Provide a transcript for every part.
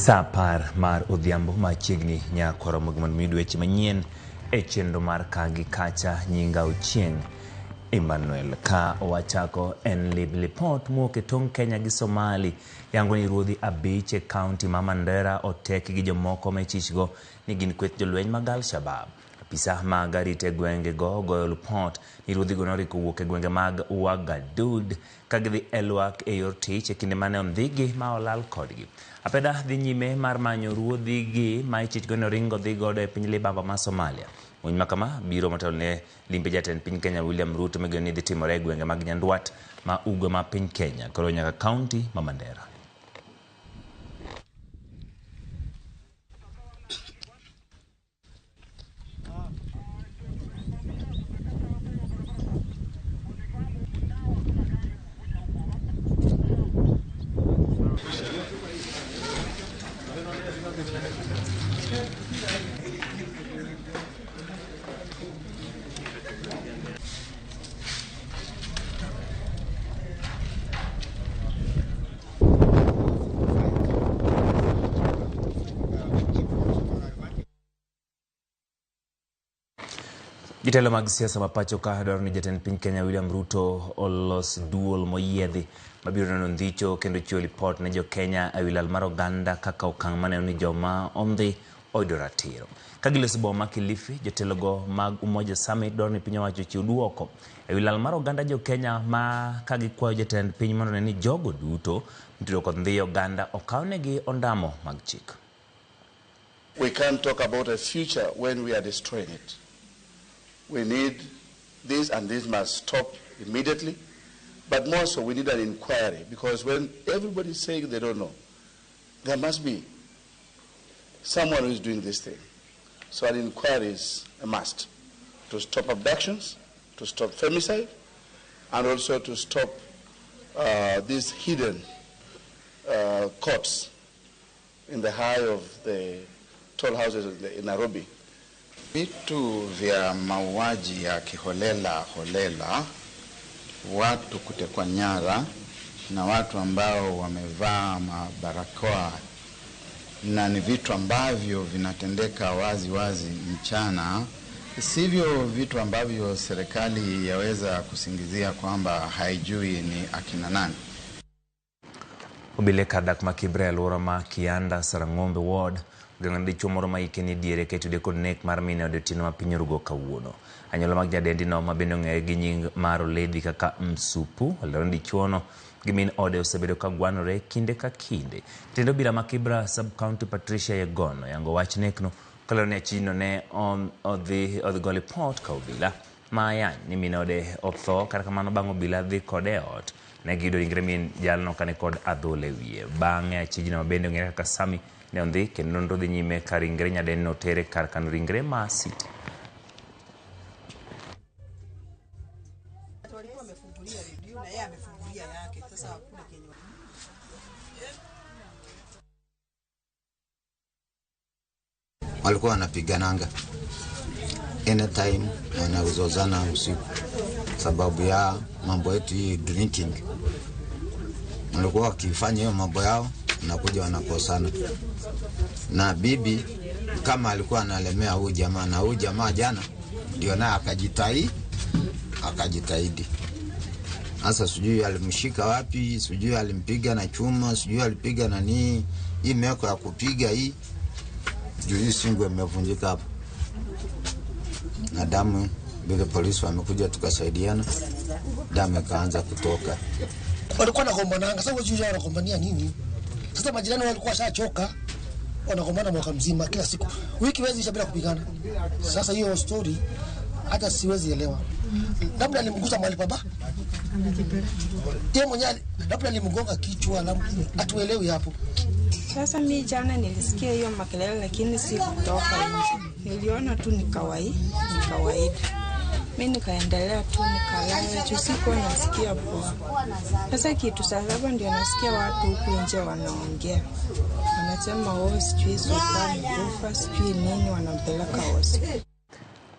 Saa 10 mar odhiambo machiegni nyakwaro mondo mi weche manyien e chenro mar ka gi kacha. Nyinga Ochieng Emmanuel. Ka wachako en lipot mowuok e tong' Kenya gi Somali yango ni ruodhi 5 e kaunti ma Mandera oteki gi jomoko ma ichichgo ni gin kweth jolweny mag Al-Shabaab. Apisa mag arita e gwenge go goyo lipot ni ruodhigo noriko wuok e gwenge mag Wagadud ka gidhi e lwak e yor tich e kinde mane ondhigi ma olal kodgi. Apeda dhi nyime mar manyo ruodhigi ma ichichgo ni oringo dhi godo e piny libamba ma Somalia. Monj ma kama biro motelo ne limbe jatend piny Kenya William Ruto migeno ni dhi timore e gwenge mag Nyandwat ma ugwe ma piny Kenya koro nyaka kaunti ma Mandera. Jotelo mag siasa ma pacho ka dwaro ni jatend piny Kenya William Ruto olos duol moyiedhi mabiro nono ndhicho kendo chiwo lipot ne jo Kenya ewi lal mar oganda kaka okang' maneno ni joma ondhi oyudo ratiro. Ka giloso boma ma Kilifi, jotelogo mag Umoja Summit dwaro ni piny owacho ochiw duoko ewi lal mar oganda jo Kenya ma ka gikwayo jatend piny mondo one ni jogo duto mitudo kod ndhiyo oganda okawnegi ondamo mag chik. We can't talk about a future when we are destroying it. We need this, and this must stop immediately. But more so, we need an inquiry, because when everybody is saying they don't know, there must be someone who is doing this thing. So an inquiry is a must to stop abductions, to stop femicide, and also to stop these hidden courts in the high of the tall houses in Nairobi. Vitu vya mauaji ya kiholela holela, watu kutekwa nyara na watu ambao wamevaa mabarakoa, na ni vitu ambavyo vinatendeka wazi wazi mchana, sivyo vitu ambavyo serikali yaweza kusingizia kwamba haijui ni akina nani. Obile kar dak ma Kibra e alwora ma Kianda Sarang'ombe Ward ogeng'o ne dichuo moro ma hike ni diere ka itude kod nek mar mine e otieno ma piny orugo kawuono. Anyuola mag nyadendino ma bende ong'ere gi nying mar Oledhi kaka Msupu olero ni dichuono gi min ode osebedo ka gwanore kinde ka kinde. Jatend obila ma Kibra Sub-County Patricia Yegon oyango wach nekno kolero ni achijno ne odhi go lipot ka obila ma yany ni min ode otho, kata kamano bang' obila dhi kode e ot ne giyudo ringre min jalno kane kod adhola e wiye. Bang'e achijno ma bende ong'ere kaka Sami ne ondhi kendo nonro dhi nyime ka ringre nyadendi otere kar kano ringre ma City. Walikuwa wanapigananga anytime, wanazozana usiku sababu ya mambo yetu hii drinking. Walikuwa wakifanya hiyo mambo yao, wanakuja wanakosana. Na bibi kama alikuwa analemea huyu jamaa, na huyu jamaa jana ndio naye akajitahidi. Sasa sijui alimshika wapi, sijui alimpiga na chuma, sijui alipiga na nini. Hii meko ya kupiga hii, juu hii singo imevunjika hapo. Na damu, vile polisi wamekuja tukasaidiana, damu ikaanza kutoka. Walikuwa wanagombana, sasa wajui wanagombania nini? Sasa majirani walikuwa washachoka, wanagombana mwaka mzima kila siku. Wiki haiwezi isha bila kupigana. Sasa hiyo story hata siwezi elewa. Labda alimgusa mahali pabaya. Yeye mwenyewe labda alimgonga kichwa, hatuelewi hapo. Sasa mi jana nilisikia hiyo makelele lakini sikutoka nje. Niliona tu ni kawaida. Mi nikaendelea tu nikalala juu sikuwa nasikia poa. Sasa kitu saa 7 ndio nasikia watu huku nje wanaongea. Wanasema oh, sijui Sultan kufa, sijui nini, wanampeleka hospitali.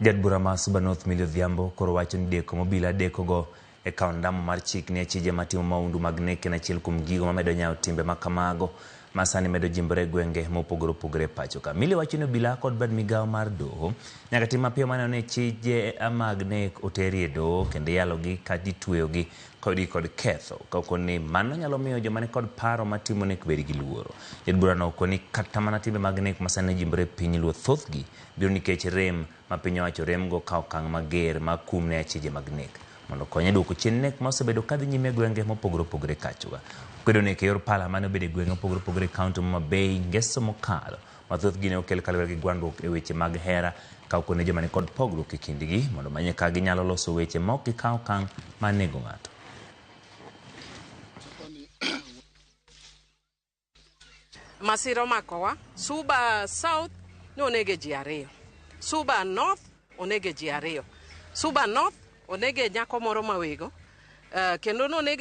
Jat bura ma Suba North Millie Odhiambo koro wacho ni deko mobila dekogo e kawo ondamo mar chik ne achije matimo mahundu mag nek en achiel kuom gigo mamedo nyayo timbe ma kamago ma sani medo jimbore e gwenge mopogore opogore e pacho ka. Millie wacho ni obila kod bad migawo mar doho nyaka tim mapiyo maneno ni chije mag nek oteri e doho kendo iyalogi kata itweyogi kod ketho ka okoni mano nyalo miyo joma nikod paro matimo nek bed gi luoro. Jaod burano okoni kata mana timbe mag nek ma sani jimbore e piny Luo thothgi biro nikech rem ma piny owacho remgo ka okang' mager mag kum ne achije mag nek mondo okonye duoko chien nek ma osebedo kadhi nyime e gwenge mopogore opogore kachoga. Okwedo nek e yor pala mane obedo e gwenge mopogore opogore e kaunti ma Homa Bay ngeso mokalo ma thothgi ne okel kaluwore gi gwandruok e weche mag hera ka okone joma nikod pogruok e kindgi mondo omany kaka ginyalo loso weche ma ok gikaw okang' mar nego ng'ato. Masira omakowa. Suba South ne onege ji 2. Suba North onege ji 2. Suba North onege nyako moro mawego. Kendo noneg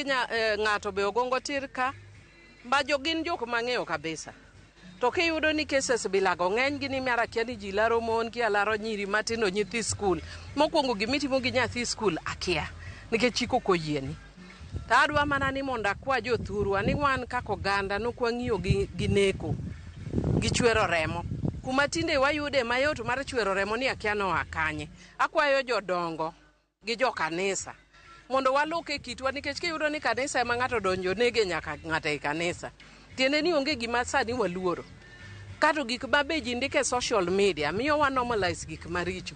ng'ato be ogongo tir ka. Ma gin jok mang'eyo kabisa. To kiyudo ni cases bilago ng'eny gi ni mar akia ni ji laro mon kia laro nyiri matindo nyithi skul. Mokwongo gimitimo gi nyathi skul akia nikech chik ok oyieni. To adwa mana ni mondo akwa jothurwa ni wan kaka oganda nok wang'iyo gi neko gi chwero remo. Kuma tinde wayude mayot mar chwero remo ni akia noa kanye. Akwayo jodongo gi jokanisa mondo walok e kitwa nikech kiyudo ni kanisa ema ng'ato donjo nege nyaka ng'ato e kanisa. Tiende ni onge gima sani waluoro. Kato gik ma be ji ndiko e social media miyo wa normalize gik maricho.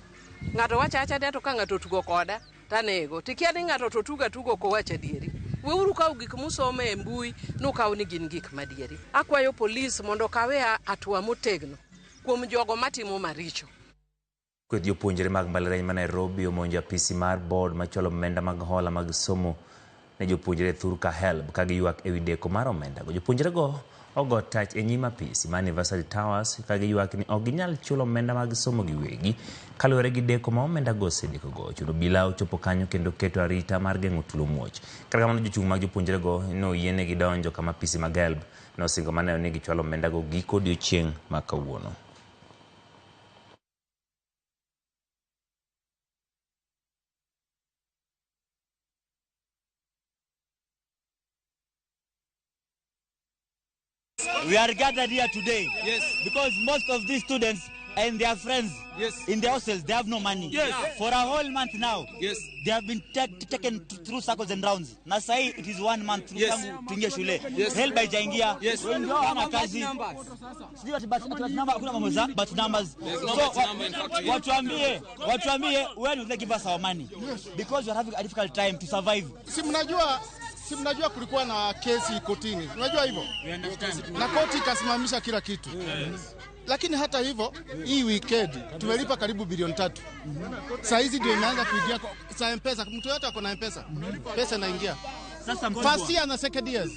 Ng'ato wacho acha ni to ka ng'ato otugo koda tanego. Tikia ni ng'ato to tugo atugo ok owach adieri. Weuru kawo gik musome e mbui nukaw ni gin gik madieri. Akwayo polis mondo okawe hatua motegno kuom jogo matimo maricho. Kweth jopuonjre mag mbalariany ma Nairobi omonjo apisi mar board machwalo omenda mag hola mag somo ne jopuonjre e thur ka HELB ka giywak ewi deko mar omendago. Jopuonjrego ogo tach e nyim apisi mar University Towers ka giywak ni ok ginyal chulo omenda mag somo giwegi kaluwore gi deko ma omendago osedekogo. Ochuno obila ochopo kanyo kendo keto arita mar geng'o tulo muoch. Kata kamano jochung' mag jopuonjrego noyienegi donjo kama apisi mag HELB nosingo mar neno ni gichwalo omendago giko odiochieng' ma kawuono. We are gathered here today, yes, because most of these students and their friends, yes, in the hostels, they have no money. Yes. For a whole month now, yes, they have been taken through circles and rounds. Na sahi it is 1 month, yes, tuingie shule. Yes. HELB haijaingia. Yes. Wengi wao hawana kazi. Sijui ati number hakuna mambo za but numbers. So watuambie when will they give us our money? Because we are having a difficult time to survive. Si mnajua kulikuwa na kesi kotini. Unajua hivyo? Na koti ikasimamisha kila kitu. Yes. Lakini hata hivyo hii weekend tumelipa karibu bilioni 3. Saa hizi ndio imeanza kuingia sa M-Pesa. Mtu yote ako na M-Pesa. Pesa inaingia. Sasa first year na second years.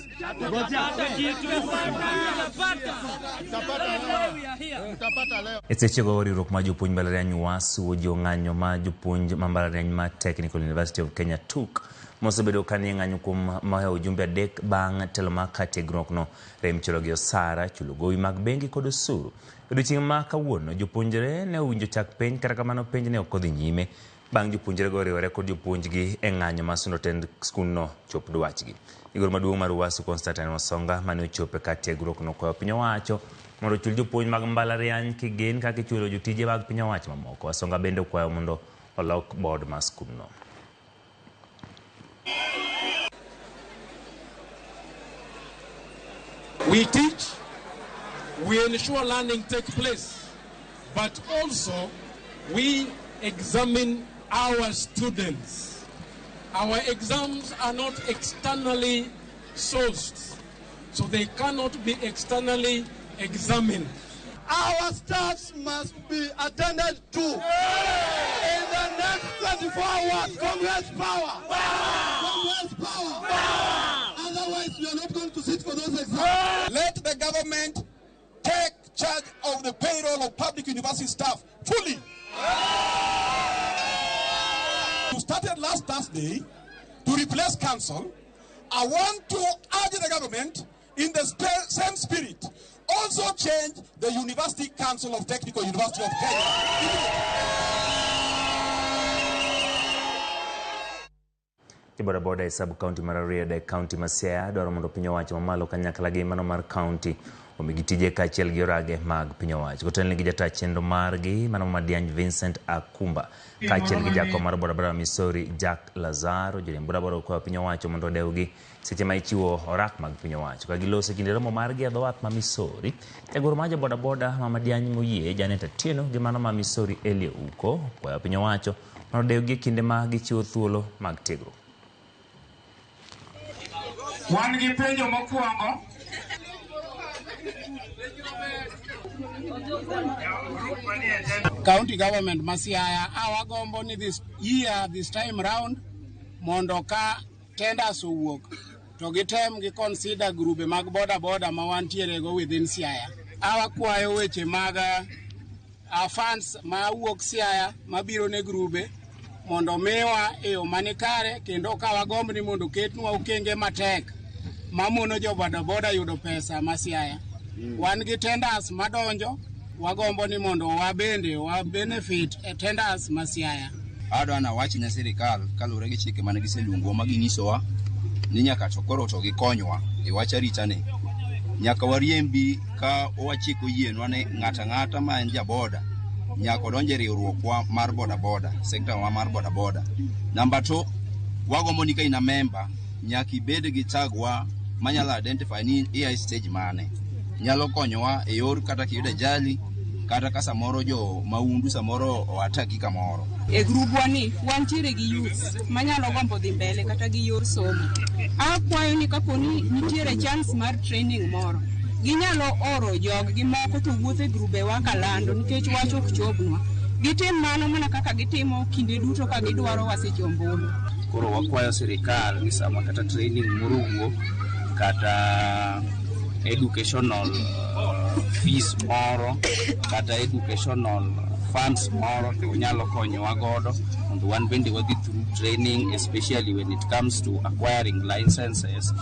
Utapata leo. E sechego riwruok mar jopuonj mbalariany UASU ojiwo ng'anyo ma jopuonj ma mbalariany ma Technical University of Kenya TUK mosebedo ka nie ng'anyo kuom mohewo jumbe 3 bang' telo mar kar tiegruokno rem chulo gi osara, chulo gowi mag bengi kod osuru. Odiochieng' ma kawuono jopuonjre ne owinjo chak penj kata kamano penj ne ok odhi nyime bang' jopuonjrego riwore kod jopuonjgi e ng'anyo mar sundo tend skundno chop dwachgi. Jagoro maduong' mar UASU Constantine Wasonga mane ochopo e kar tiegruokno okwayo piny owacho mondo ochul jopuonj mag mbalariany kigen kaka ichulo jotije mag piny owacho mamoko. Wasonga bende okwayo mondo olok board mar skundno. We teach, we ensure learning takes place, but also we examine our students. Our exams are not externally sourced, so they cannot be externally examined. Our staffs must be attended to in the next 24 hours. Congress power! Congress power! Otherwise, we are not going to sit for those exams. Let the government take charge of the payroll of public university staff fully. You started last Thursday to replace council. I want to urge the government in the same spirit, also change the University Council of Technical University of Kenya. Jobodaboda e sub county mar Rarieda e county ma Siaya dwaro mondo piny owacho mamalo kanyakla gi mano mar county omigi tije kaachiel gi orage mag piny owacho. Kotelne gi jata chenro margi mano Madiany Vincent Akumba kaachiel gi jakom mar bodaboda ma Misori Jack Lazaro, joriemb bodaboda okwayo piny owacho mondo odewgi seche ma ichiwo orak mag piny owacho. Ka giloso e kinde romo margi e dho wath ma Misori, jagoro mar jobodaboda ma Madiany Moyie Janet Atieno gi mano ma Misori Eli Ouko okwayo piny owacho mondo odewgi e kinde ma gichiwo thuolo mag tiegruok. Wan gi penjo mokwongo. County government ma Siaya awagombo ni this year, this time round, mondo ka tenders owuok to gitem gi consider grube mag boda boda ma wantiere go within Siaya. Awakwayo weche mag funds ma wuok Siaya mabiro ne grube mondo miwa e yo manikare, kendo ka wagomb ni mondo ketnwa okenge matek mamono jo boda boda yudo pesa ma Siaya. Wan gi tenders madonjo, wagombo ni mondo wabende wa benefit e tenders ma Siaya. Adwa nawach ne sirikal kaluwore gi chike mane giseluongowa ma ginyisowa ni nyaka to koro to gikonywa e wach arita ni. Nyaka wariembi ka wachiko yienwa ni ng'ato ang'ata ma en jaboda nyaka odonj e riwruokwa mar boda boda, sekta wa mar boda boda. Namba 2, wagombo ni ka in a member nyaka ibed gi tag wa manyalo identify ni ia e stage mane. Nyalo konyowa e yor kata kiyudo ajali kata ka samoro jo maundu samoro oataki kamoro. E grubwa ni wantiere gi youths manyalo gombo dhi mbele kata gi yor somo. Akwayo ni kapo ni nitiere chance mar training moro, ginyalo oro jog gi moko to wuotho e grube wa kalando nikech wach ok chopnwa. Gitim mano mana kaka gitimo kinde duto ka gidwaro waseche ombulu. Koro wakwayo sirikal ni sama kata training moro owuok kata educational fees moro kata educational funds moro to onyalo konyowa godo mondo wan bende wadhi through training, especially when it comes to acquiring licenses.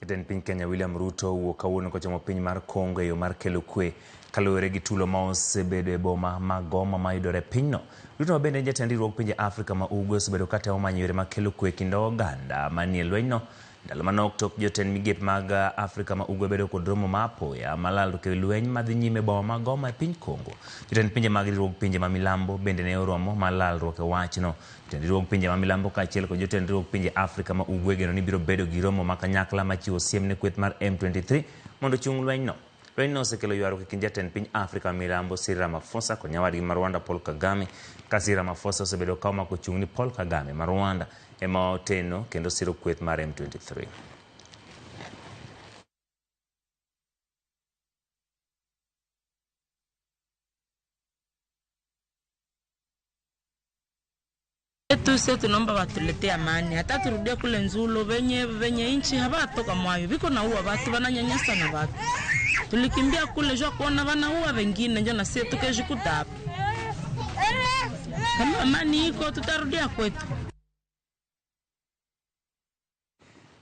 Jatend piny Kenya William Ruto owuok kawuono kochomo piny mar Congo e yo mar kelo kwe kaluwore gi tulo ma osebedo e boma ma Goma mayudore e pinyno. Ruto ma bende en jatend riwruog pinje Afrika ma Ugwe osebedo ka temo manyo yore mag kelo kwe e kind oganda manie lwenyno. Ndalo manok tok jotend migepe mag Afrika ma Ugwe bedo kod romo ma apoya malalruok e lweny madhi nyime e boma ma Goma e piny Congo. Jotend pinje mag riwruog pinje ma milambo bende ne oromo ma lalruok e wachno. Jotend riwruog pinje ma milambo kaachiel kod jotend riwruog pinje Afrika ma Ugwe geno ni biro bedo gi romo ma kanyakla machiwo siem ne kweth mar M23 mondo ochung lwenyno. Lwenyno osekelo ywaruok e kind jatend piny Afrika ma milambo Cyril Ramaphosa kod nyawadgi ma Rwanda Paul Kagame. Ka Cyril Ramaphosa osebedo ka omako chung' ni Paul Kagame ma Rwanda ema oteno kendo siro kweth mar M23. Tuse tunaomba watuletee amani, hata turudie kule Nzulo, venye inchi hawatoka mwayo viko naua watu, wananyanyasa na watu. Tulikimbia kule jua kuona wanaua wengine, njo na sisi tukejikuta hapa. Kama amani iko tutarudia kwetu.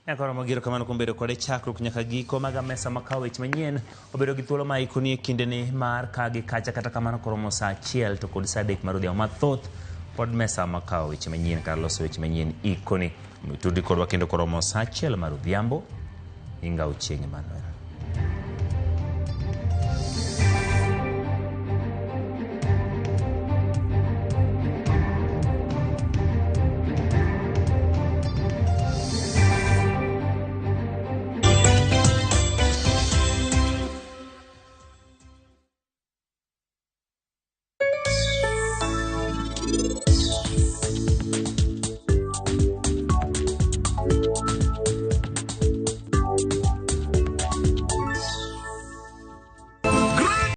Nyakoro magiro kamano kuom bedo kode chakruok nyaka giko mag mesa makawo weche manyien obedo gi thuolo ma ikoni e kindeni mar ka gi kacha, kata kamano koromo saa 1 to kod saa 3 mar odhiambo mathoth pod mesa makawo weche manyien kar loso weche manyien ikoni. Omiyo tudi kodwa kendo koromo saa 1 mar odhiambo. Inga Ochieng' Emmanuel.